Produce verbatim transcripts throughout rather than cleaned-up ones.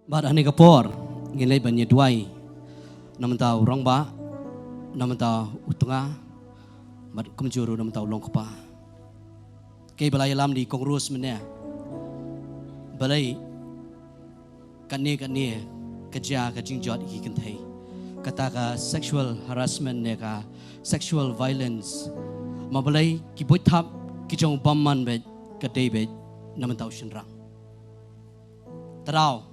Bad ha kane ka por ngin leit ban ïa duwai na bynta u rangbah, na bynta u tnga, bad kumjuh ruh na bynta u longkpa. Kaei ba la ïalam da i Kong Rose mynne, balei katne katne ka jia ka jingjot ïa ki kynthei, kata ka sexual harassment ne ka sexual violence? Ma balei ki buit thap ki jong u bymman beit ka dei beit na bynta u shynrang? Te daw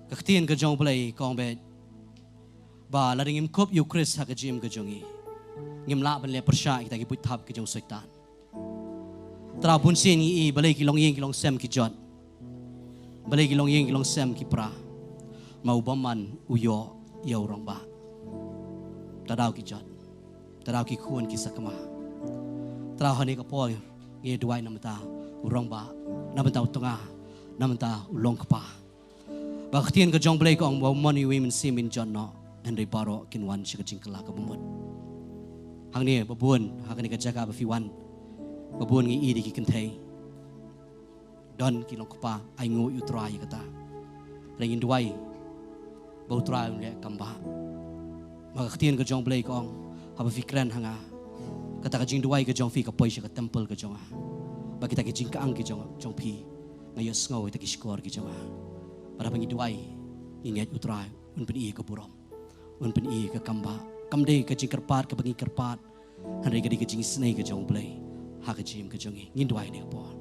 ka ktien ka jong U Blei ka ong beit ba lada ngim kup ïa u Khrist ha ka jingim ka jong ngi, ngim lah ban leh pyrshah ïa kita ki buit thap ki jong u Soitan. Te daw bun sien ngi i balei ki longïing ki longsem ki jot, balei ki longïing ki longsem ki pra, ma u bymman u ïoh ïa u rangbah. Te daw ki jot, te daw ki khun ki sakma. Te daw ha kane ka por ngi duwai na bynta u rangbah, na bynta u tnga, na bynta u longkpa. Ba ka ktien ka jong U Blei ka ong ba mon iwei i mynsiem in jot noh, hynrei baroh kin wan sha ka jingkylla kaba mut. Hangne ba bun ha kane ka jaka ba phi wan, ba bun ngi i da ki kynthei, don ki longkpa, ainguh ïa u Trai ïa kata. Hynrei ngin duwai ba u Trai un leh kam bah. Ma ka ktien ka jong U Blei ka ong, haba phi kren ha nga, kata ka jingduwai ka jong phi ka poi sha ka temple ka jong nga, ba kita ki jingkyang ki jong, jong phi nga ïohsngew ha kita ki shkor ki jong nga. Bad haba ngi duwai, ngi ngeit u Trai un pyni ïa ka burom, un pyni ïa ka kam bah. Kam dei ka jingkyrpad kaba ngi kyrpad, hynrei ka dei ka jingisynei ka jong U Blei ha ka jingim ka jong ngi. Ngin duwai ha kane ka por.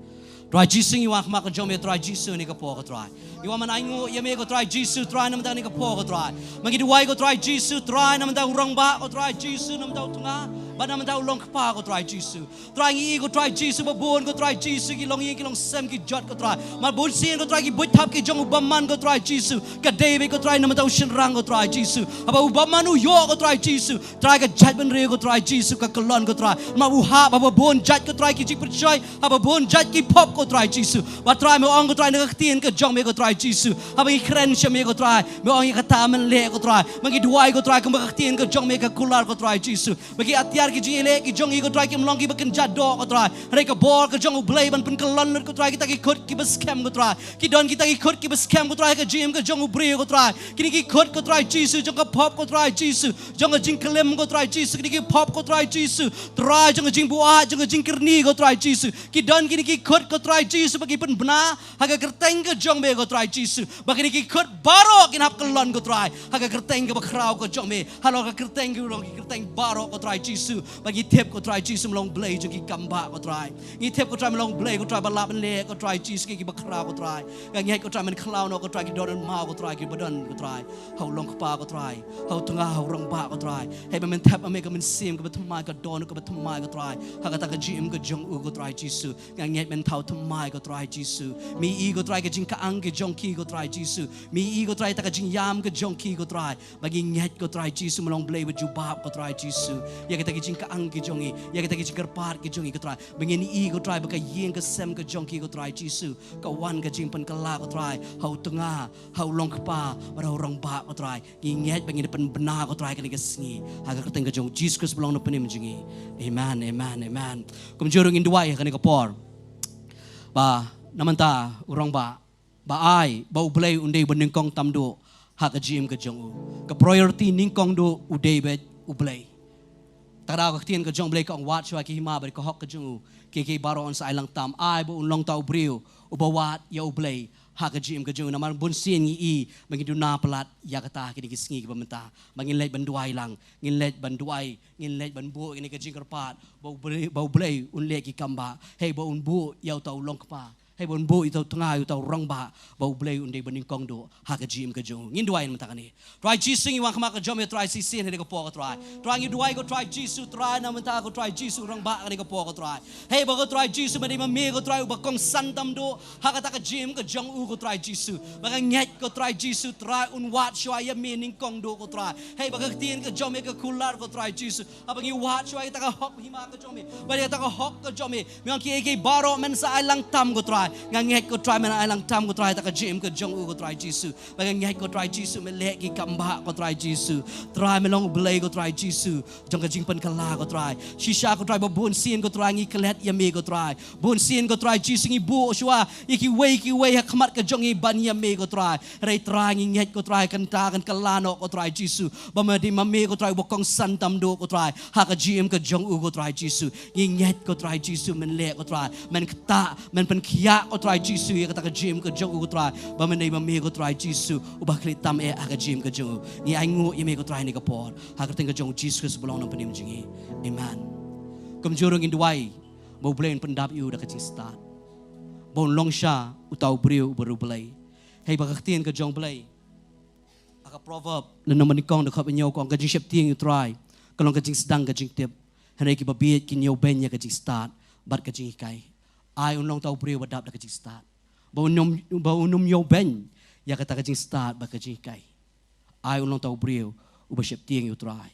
Trai Jisu, ngi wan ha khmat ka jong me Trai Jisu ha kane ka por ko Trai. Ngi wan ban ainguh ïa me ko Trai Jisu Trai na bynta kane ka por ko Trai. Ma ngi duwai ko Trai Jisu Trai na bynta u rangbah ko Trai Jisu, na bynta u tnga, bad na bynta u longkpa ko Trai Jisu. Trai ngi i ko Trai Jisu ba bun ko Trai Jisu ki longïing ki longsem ki jot ko Trai. Ma bun sien ko Trai ki buit thap ki jong u bymman ko Trai Jisu, ka dei beit ko Trai na bynta u shynrang ko Trai Jisu. Haba u bymman u ïoh ko Trai Jisu, Trai ka jaitbynriew ko Trai Jisu ka kyllon ko Trai. Ma u hap ba bun jait ko Trai ki jingpyrshah, haba bun jait ki pop ko Trai Jisu. Ba Trai me ong ko Trai na ka ktien ka jong me ko Trai Jisu, haba ngi kren sha me ko Trai, me ong ïa kata men leh ko Trai. Ma ngi duwai ko Trai kumba ka ktien ka jong me ka kular ko Trai Jisu. Ba ki atiar ki jingïaleh ki jong ngi ko Trai kim long kiba kynja doh ko Trai. Hynrei ka bor ka jong U Blei ban pynkyllon lut ko Trai kita ki khut kiba skhem ko Trai. Ki don kita ki khut kiba skhem ko Trai ha ka jingim ka jong u briew ko Trai. Kine ki khut ko Trai Jisu jong ka pop ko Trai Jisu, jong ka jingklim ko Trai Jisu, kine ki pop ko Trai Jisu, Trai jong ka jingbuaid, jong ka jingkyrni ko Trai Jisu. Ki don kine ki khut ko Trai Jisu ba ki pynbna ha ka kyrteng ka jong me ko Trai Jisu, ba kine ki khut baroh kin hap kyllon ko Trai ha ka kyrteng kaba khraw ka jong me, halor ka kyrteng kaba long ki kyrteng baroh ko Trai Jisu. Ba ngi tip ko Trai Jisu me long Blei jong ki kam bah ko Trai. Ngi tip ko Trai me long Blei ko Trai ba lah ban leh ko Trai Jisu ki, kiba khraw ko Trai. Nga ngeit ko Trai men khlaw noh ko Trai ki don maw ko Trai kiba don ko Trai ha u longkpa ko Trai, ha u tnga, ha u rangbah ko Trai. Hei ba men thep ma me ka mynsiem kaba thymmai, ka dohnud kaba thymmai ko Trai ha kata ka jingim ka jong u ko Trai Jisu. Nga ngeit men thaw thymmai ko Trai Jisu. Me i ko Trai ka jingkyang ka jong ki ko Trai Jisu. Me i ko Trai ta ka jingïam ka jong ki ko Trai. Ba ngi ngeit ko Trai Jisu me long Blei ba jubab ko Trai Jisu ïa kita ki jingkyang ki jong ngi, ïa kita ki jingkyrpad ki jong ngi ko Trai. Ba ngin i ko Trai ba ka ïing ka sem ka jong ki ko Trai Jisu ka wan ka jingpynkylla ko Trai ha u tnga, ha u longkpa, bad ha u rangbah ko Trai. Ngi ngeit ba ngin pynbna ko Trai kane ka sngi ha ka kyrteng ka jong u Jisu Khrist ba long u Nongpynim jong ngi. Amen, amen, amen. Kumjuh ruh ngin duwai ha kane ka por ba na bynta u rangbah, ba ai ba U Blei un dei ba nyngkong tam duh ha ka jingim ka jong u. Ka priority nyngkong duh u dei beit U Blei. Te daw ka ktien ka jong U Blei ka ong, wad shuwa ki hima bad ka hok ka jong u, kiei kiei baroh yn sa ai lang tam. Ai ba un long uta u briew uba wad ïa U Blei ha ka jingim ka jong u. Namar bun sien ngi i ba ngi duna palat ïa kata ha kine ki sngi kiba mynta. Ba ngin leit ban duwai lang, ngin leit ban duwai, ngin leit ban buh ïa kane ka jingkyrpad ba U Blei, ba U Blei un leh ki kam bah. Hei ba un buh ïa uta u longkpa, hei ba un buh ïa uta u tnga, ïa uta u rangbah, ba U Blei un dei ba nyngkong duh ha ka jingim ka jong u. Ngin duwai mynta kane. Trai Jisu, ngi wan ha khmat ka jong me Trai shisien ha kane ka por ko Trai. Trai ngi duwai ko Trai Jisu Trai na bynta ko Trai Jisu u rangbah ha kane ka por ko Trai. Hei ba ko Trai Jisu ma dei ma me ko Trai uba kongsan tam duh ha kata ka jingim ka jong u ko Trai Jisu. Ba nga ngeit ko Trai Jisu Trai un wad shuwa ïa me nyngkong duh ko Trai. Hei ba ka ktien ka jong me ka kular ko Trai Jisu. Haba ngi wad shuwa ïa kata ka hok hima ka jong me, ba ïa kata ka hok ka jong me, me ong kiei kiei baroh men sa ai lang tam ko Trai. Nga ngeit ko Trai men ai lang tam ko Trai ïa kata ka jingim ka jong u ko Trai Jisu. Ba nga ngeit ko Trai Jisu men leh ki kam ba ko Trai Jisu. Trai men long Blei ko Trai Jisu. Jong ka jingpynkylla ko Trai. Shisha ko Trai ba bun sien ko Trai ngi klet ïa me ko Trai. Bun sien ko Trai Jisu ngi buh shuwa ïa kiwei kiwei ha khmat ka jong ngi ban ïa me ko Trai. Hynrei Trai ngi ngeit ko Trai kan ta kan kylla noh ko Trai Jisu. Ba ma dei ma me ko Trai uba kongsan tam duh ko Trai. Ha ka jingim ka jong u ko Trai Jisu. Ngi ngeit ko Trai Jisu men leh ko Trai. Men ktah, men pynkhiah ko Trai Jisu ïa kata ka jingim ka jong u ko Trai. Ba ma dei ma me ko Trai Jisu uba khlieh tam eh ha ka jingim ka jong u. Ngi ainguh ïa me ko Trai ha kane ka por. Ha ka kyrteng ka jong u Jisu Khrist ba long nongpynim jong ngi. Amen. Kumjuh ruh ngin duwai ba u Blei un pyndap ïa u da ka jingstad. Ba un long shisha uta u briew uba riewblei. Hei ba ka ktien ka jong u Blei ha ka Proverb lynnong ba nyngkong dkhot ba hynñiew ka ong ka jingsheptieng ïa u Trai ka long ka jingsdang ka jingtip. Hynrei kiba bieit ki ñiewbeiñ ïa ka jingstad bad ka jinghikai. Ai un long uta u briew ba dap da ka jingstad. Ba un ym, ba un ym ñiewbeiñ ïa kata ka jingstad bad ka jinghikai. Ai un long uta u briew uba sheptieng ïa u Trai.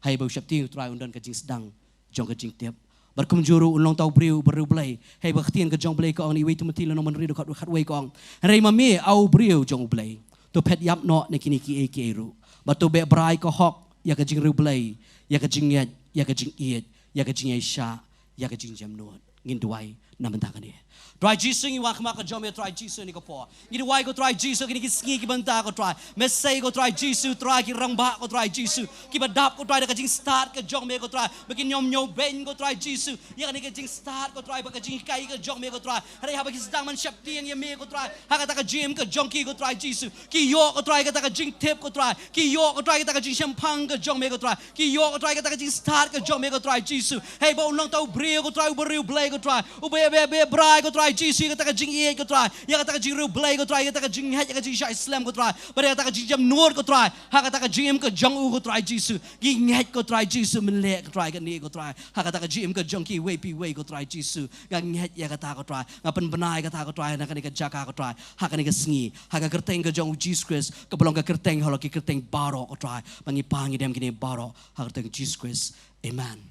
Hei ba u sheptieng ïa u Trai un don ka jingsdang jong ka jingtip. Bad kumjuh ruh un long uta u briew uba riewblei. Hei ba ka ktien ka jong u Blei ka ong na wei Timothi lynnong ba hynriew dkhot khatwei ka ong. Hynrei ma me a u briew jong u Blei. To phet ïap noh na kine kiei kiei ruh. Bad to beh brai ka hok ïa ka jingriewblei, ïa ka jingngeit, ïa ka jingïeit, ïa ka jingïaishah, ïa ka jingjemnud. Ngin duwai na bynta kane. Trai Jisu ngi wan khmat ka jong me Trai Jisu ha kane ka por. Ngi duwai ko Trai Jisu kine ki sngi ki bynta ko Trai. Me sei ko Trai Jisu Trai ki rangbah ko Trai Jisu. Kiba dap ko Trai da ka jingstad ka jong me ko Trai. Ba kin ym ñiewbeiñ ko Trai Jisu. Ïa kane ka jingstad ko Trai ba ka jinghikai ka jong me ko Trai. Hynrei haba ki sdang ban sheptieng ïa me ko Trai. Ha kata ka jingim ka jong ki ko Trai Jisu. Ki ïoh ko Trai kata ka jingtip ko Trai. Ki ïoh ko Trai kata ka jingshemphang ka jong me ko Trai. Ki ïoh ko Trai kata ka jingstad ka jong me ko Trai Jisu. Hei ba un long uta u briew ko Trai uba riewblei ko Trai. Uba, uba, uba brai ko Trai Jisu ïa kata ka jingïeit ko Trai. Ïa kata ka jingriewblei ko Trai, ïa kata ka jingngeit, ïa ka jingshah slem ko Trai. Bad ïa kata ka jingjemnud ko Trai. Ha kata ka jingim ka jong u ko Trai Jisu. Ngi ngeit ko Trai Jisu men leh ko Trai kane ko Trai. Ha kata ka jingim ka jong kiwei pa iwei ko Trai Jisu. Nga ngeit ïa kata ko Trai. Nga pynbna ïa kata ko Trai na kane ka jaka ko Trai. Ha kane ka sngi. Ha ka kyrteng ka jong u Jisu Khrist. Kaba long ka kyrteng halor ki kyrteng baroh ko Trai. Ba ngi pan ngi dem kine baroh. Ha ka kyrteng u Jisu Khrist. Amen.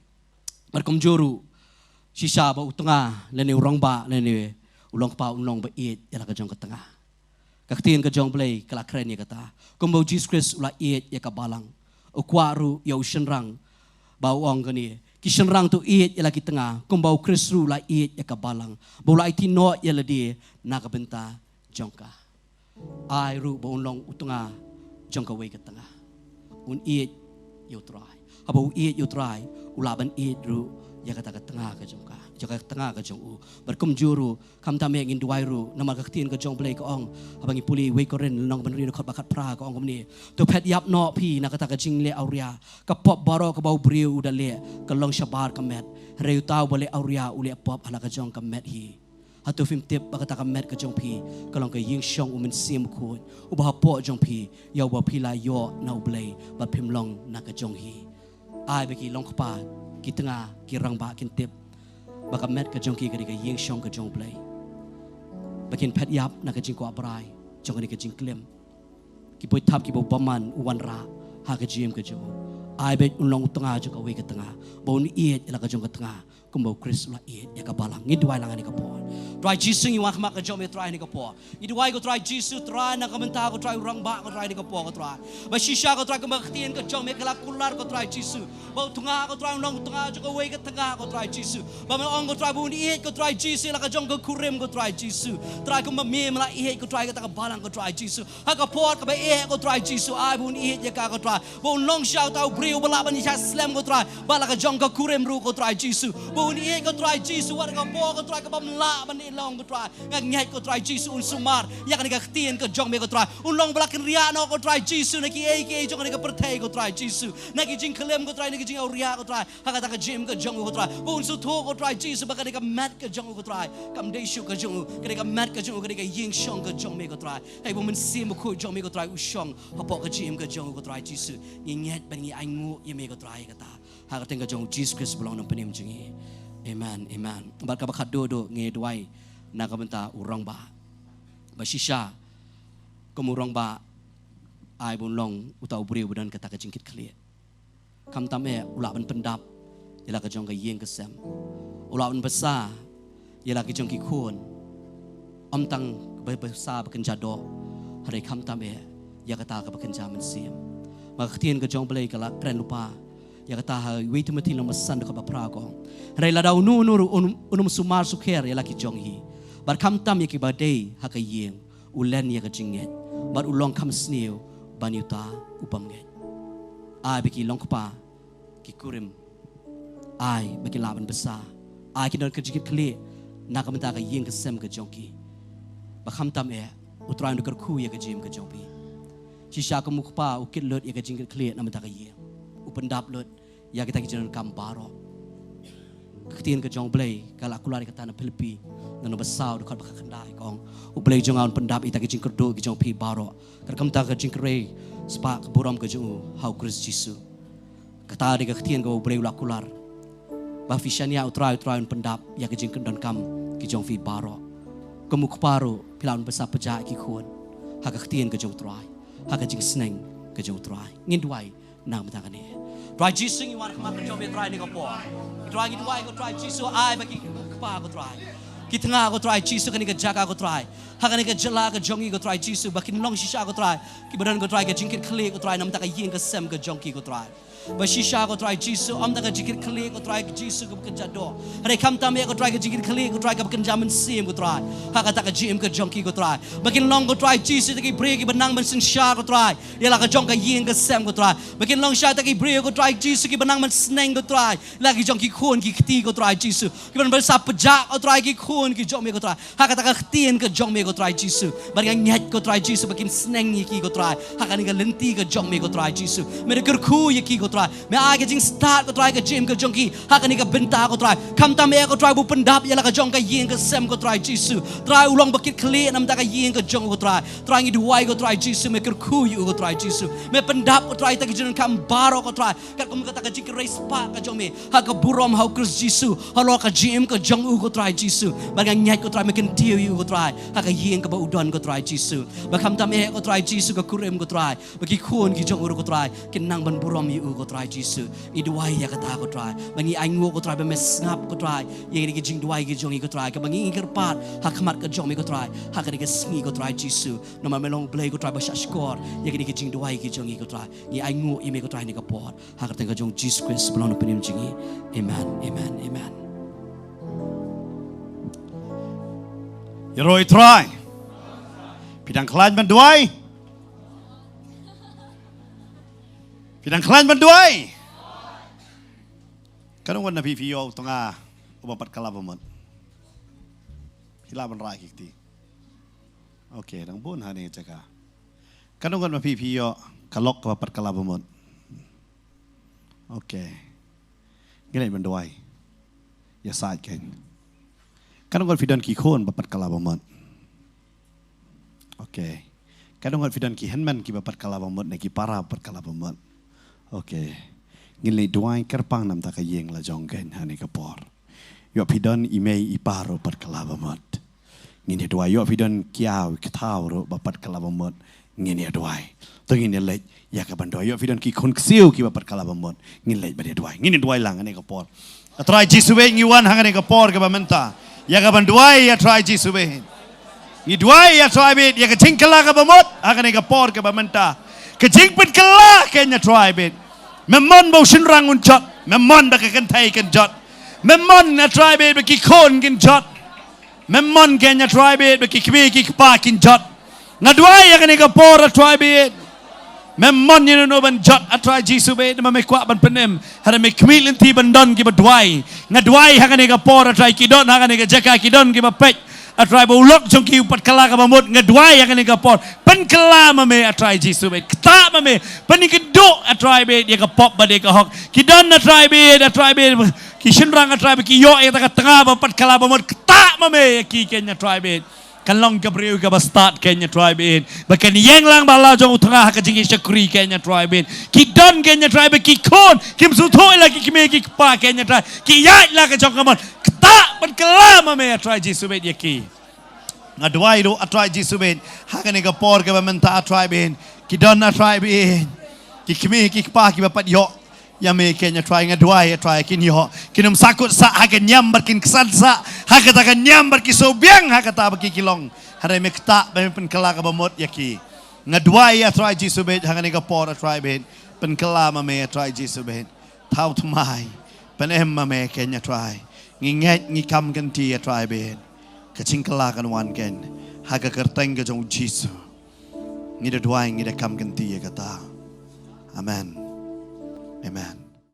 Bad kumjuh ruh shisha ba u tnga lane u rangbah lane u longkpa un long ba ïeit ïa la ka jong ka tnga. Ka ktien ka jong u Blei ka la kren ïa kata. Kumba u Jisu Khrist u la ïeit ïa ka balang. U kwah ruh ïa u shynrang ba u ong kane. Ki shynrang to ïeit ïa la ki tnga. Kumba u Khrist ruh u la ïeit ïa ka balang. Ba u la aiti noh ïa lade na ka bynta jong ka. Ai ruh ba un long u tnga jong kawei ka tnga. Un ïeit ïa u Trai. Haba u ïeit ïa u Trai, u lah ban ïeit ruh ïa kata ka tnga ka jong ka. Ïa ka tnga ka jong u. Bad kumjuh ruh, khamtam eh ngin duwai ruh, namar ka ktien ka jong u Blei ka ong. Haba ngi pule wei Korinth, lynnong ba hynriew dkhot ba khatphra ka ong kumne. To phet ïap noh phi na kata ka jingleh awria. Ka pop baroh kaba u briew u da leh, ka long shabar ka met. Hynrei uta uba leh awria u leh pop ha la ka jong ka met hi. Hato phim tip ba kata ka met ka jong phi ka long ka ïingshong u Mynsiem Bakhuid uba hapoh jong phi, ïa uba phi la ïoh na u Blei bad phim long na ka jong hi. Ai ba ki longkpa, ki tnga, ki rangbah kin tip ba ka met ka jong ki ka dei ka ïingshong ka jong u Blei. Ba kin phet ïap na ka jingkwah brai jong kane ka jingklim. Ki boi thap kiba bymman u wanrah ha ka jingim ka jong u. Ai ba un long u tnga jong kawei ka tnga ba un ïeit ïa la ka jong ka tnga. Kumba u Khrist u la ïeit ïa ka balang. Ngi duwai lang ha kane ka por. Trai Jisu ngi wan khmat ka jong me Trai ha kane ka por. Ngi duwai ko Trai Jisu Trai na ka bynta ko Trai u rangbah ko Trai ha kane ka por ko Trai. Ba shisha ko Trai kumba ka ktien ka jong me ka la kular ko Trai Jisu. Ba u tnga ko Trai un long u tnga jong kawei ka tnga ko Trai Jisu. Ba me ong ko Trai ba un ïeit ko Trai Jisu ïa la ka jong ka kurim ko Trai Jisu. Trai kumba me me la ïeit ko Trai kata ka balang ko Trai Jisu. Ha ka por kaba eh ko Trai Jisu ai ba un ïeit ïa ka ko Trai. Ba un long shisha uta u briew ba lah ban ïashah slem ko Trai. Bad la ka jong ka kurim ruh ko Trai Jisu. Ba un ïeit ko Trai Jisu wat ka por ko Trai kaba ym lah ban ïalong ko Trai. Nga ngeit ko Trai Jisu un sumar ïa kane ka ktien ka jong me ko Trai. Un long ba la kynriah noh ko Trai Jisu na kiei kiei jong kane ka pyrthei ko Trai Jisu. Na ki jingklim ko Trai, na ki jingawria ko Trai. Ha kata ka jingim ka jong u ko Trai. Ba un sngewthuh ko Trai Jisu ba kane ka met ka jong u ko Trai. Kam dei shuh ka jong u. Kane ka met ka jong u, kane ka ïingshong ka jong me ko Trai. Hei ba u Mynsiem Bakhuid jong me ko Trai u shong hapoh ka jingim ka jong u ko Trai Jisu. Ngi ngeit bad ngi ainguh ïa me ko Trai kata. Ha ka kyrteng ka jong u Jisu Khrist ba long nongpynim jong ngi. Amen, amen. Bad kaba khatduh duh ngi duwai na ka bynta u rangbah. Ba shisha kum u rangbah ai ba un long uta u briew ba don kata ka jingkitkhlieh. Khamtam eh u lah ban pyndap ïa la ka jong ka ïing ka sem. U lah ban bsa ïa la ka jong ki khun. Ym tang ba ba sa ba kynja doh, hynrei khamtam eh ïa kata kaba kynja mynsiem. Ma ka ktien ka jong U Blei ka la kren lypa ïa kata ha wei Timothi lynnong ba san dkhot ba phra ka ong, hynrei lada uno uno ruh un um sumar sukher ïa la ki jong hi, bad khamtam ïa kiba dei ha ka ïing, u len ïa ka jingngeit bad u long kham sniew ban ïuta u bymngeit. Ai ba ki long kpa ki kurim, ai ba ki lah ban bsa, ai ki don ka jingkitkhlieh na ka bynta ka ïing ka sem ka jong ki. Ba khamtam eh U Trai un da kyrkhu ïa ka jingim ka jong phi. Shisha kum u kpa u kit lut ïa ka jingkitkhlieh na ka bynta ka ïing, u pyndap lut ïa kita ki jingdonkam baroh. Ka ktien ka jong U Blei ka la kular ïa kata na Philippi lynnong ba saw dkhot ba khyndai ka ong, U Blei jong nga un pyndap ïa kita ki jingkyrduh ki jong phi baroh, katkum kata ka jingkyrhai spah ka burom ka jong u ha U Khrist Jisu. Kata dei ka ktien kaba U Blei u la kular, ba phi shaniah U Trai, U Trai un pyndap ïa ka jingkyrdonkam ki jong phi baroh. Kum u kpa ruh phi lah ban bsa pjah ïa ki khun ha ka ktien ka jong U Trai, ha ka jingsneng ka jong U Trai. Ngin duwai na ka bynta kane. Trai Jisu, ngi wan khmat ka jong me Trai ha kane ka por. Trai, ngi duwai ko Trai Jisu, ai ba ki kpa ko Trai, ki tnga ko Trai Jisu, kane ka jaka ko Trai, ha kane ka jylla ka jong ngi ko Trai Jisu, ba kin long shisha ko Trai kiba don ko Trai ka jingkitkhlieh ko Trai na ka bynta ka ïing ka sem ka jong ki ko Trai. Ba shisha ko Trai Jisu, ym tang ka jingkitkhlieh ko Trai Jisu kaba kynja doh, hynrei khamtam eh ko Trai ka jingkitkhlieh ko Trai kaba kynja mynsiem ko Trai, ha kata ka jingim ka jong ki ko Trai. Ba kin long ko Trai Jisu kita ki briew kiba nang ban synshar ko Trai ïa la ka jong ka ïing ka sem ko Trai. Ba kin long shisha kita ki briew ko Trai Jisu kiba nang ban sneng ko Trai ïa la ki jong ki khun ki kti ko Trai Jisu, kiban bsa pjah ko Trai ki khun ki jong me ko Trai ha kata ka ktien ka jong me ko Trai Jisu. Bad nga ngeit ko Trai Jisu ba kin sneng ïa ki ko Trai ha kane ka lynti ka jong me ko Trai Jisu. Me da kyrkhu ïa ki ko Trai, me ai ka jingstad ko Trai ka jingim ka jong ki ha kane ka bynta ko Trai. Khamtam eh ko Trai ba u pyndap ïa la ka jong ka ïing ka sem ko Trai Jisu. Trai, u long ba kit khlieh na ka bynta ka ïing ka jong u ko Trai. Trai, ngi duwai ko Trai Jisu, me kyrkhu ïa u ko Trai Jisu, me pyndap ko Trai ïa kita ki jingdonkam baroh ko Trai, katkum kata ka jingkyrhai spah ka jong me ha ka burom ha U Khrist Jisu, halor ka jingim ka jong u ko Trai Jisu. Bad nga ngeit ko Trai me kyntiew ïa u ko Trai ha ka ïing kaba u don ko Trai Jisu. Ba khamtam eh ko Trai Jisu ka kurim ko Trai, ba ki khun ki jong u ruh ko Trai kin nang ban burom ïa u ko Trai Jisu. Ngi duwai ïa kata ko Trai, ba ngi ainguh ko Trai ba me sngap ko Trai ïa kine ki jingduwai ki jong ngi ko Trai, kaba ngi kyrpad ha khmat ka jong me ko Trai ha kane ka sngi ko Trai Jisu. Namar me long U Blei ko Trai ba shahshkor ïa kine ki jingduwai ki jong ngi ko Trai. Ngi ainguh ïa me ko Trai ha kane ka por, ha ka kyrteng ka jong U Jisu Khrist ba long u Nongpynim jong ngi. Amen, amen, amen. Ïaroh ïa U Trai. Phi dang khlaiñ ban duwai? Phi dang khlaiñ ban duwai? Katno ngut na phi phi ïoh u tnga uba pat kylla ba mut? Phi lah ban rah ki kti. Okay, dang bun ha kane ka jaka. Katno ngut na phi phi ïoh ka lok kaba pat kylla ba mut? Okay. Ngin leit ban duwai. Ïa sait kein. Katno ngut phi don ki khun ba pat kylla ba mut? Okay. Katno ngut phi don ki hynmen kiba pat kylla ba mut ne ki para ba pat kylla ba mut? Okay. Ngin leit duwai kyrpang na ka bynta ka ïing la jong kein ha kane ka por. Ïoh phi don i mei i pa ruh pat kylla ba mut. Ngin ïa duwai. Ïoh phi don ki ïaw ki thaw ruh ba pat kylla ba mut. Ngin ïa duwai. To ngin ïa leit ïa ka ban duwai. Ïoh phi don ki khun ksiew kiba pat kylla ba mut. Ngin leit ban ïa duwai. Ngin ïa duwai lang ha kane ka por. A Trai Jisu bad ngi wan ha kane ka por kaba mynta ïa ka ban duwai ïa Trai Jisu bad. Ngi duwai ïa Trai bad ïa ka jingkylla kaba mut ha kane ka por kaba mynta. Ka jingpynkylla kein ïa Trai bad. Me mon ba u shynrang un jot. Me mon ba ka kynthei kan jot. Me mon ïa Trai bad ba ki khun kin jot. Me mon kein ïa Trai bad ba ki kmie ki kpa kin jot. Nga duwai ïa kane ka por a Trai bad. Me mon ïa uno uno ban jot a Trai Jisu bad, namar me kwah ban pynim. Hynrei me khmih lynti ban don kiba duwai. Nga duwai ha kane ka por a Trai, ki don ha kane ka jaka ki don kiba peit. A Trai ba u lok jong ki u pat kylla kaba mut, nga duwai ha kane ka por. Pynkylla ma me a Trai Jisu bad. Ktah ma me. Pynïakynduh a Trai bad ïa ka pop bad ïa ka hok. Ki don a Trai bad, a Trai bad. Ki shynrang a Trai bad ki ïoh ïa kata ka tnga ba pat kylla ba mut, ktah ma me ïa ki kein a Trai bad. Kan long ka briew kaba stad kein a Trai bad. Ba kan ïeng lang ba la jong u tnga ha ka jingïashakri kein a Trai bad. Ki don kein a Trai bad ki khun, kim sngewthuh ïa la ki kmie ki kpa kein a Trai. Ki ïaid la ka jong ka mon. Ktah pynkylla ma me a Trai Jisu bad ïa ki. Nga duwai ruh a Trai Jisu bad. Ha kane ka por kaba mynta a Trai bad. Ki don a Trai bad. Ki kmie ki kpa kiba pat ïoh ïa me kein a Trai, nga duwai a Trai kin ïoh. Kin ym sahkut sah ha ka niam bad kin ksan sah Ha kata ka niam bad ki sngewbiang ha kata ba ki ki long. Hynrei me ktah ba me pynkylla kaba mut ïa ki. Nga duwai ïa Trai Jisu beit ha kane ka por, Trai beit. Pynkylla ma me, Trai Jisu beit. Thaw thymmai. Pynim ma me kein, Trai. Ngi ngeit ngi kam kynti, Trai beit. Ka jingkylla kan wan kein. Ha ka kyrteng ka jong u Jisu. Ngi da duwai, ngi da kam kynti ïa kata. Amen. Amen.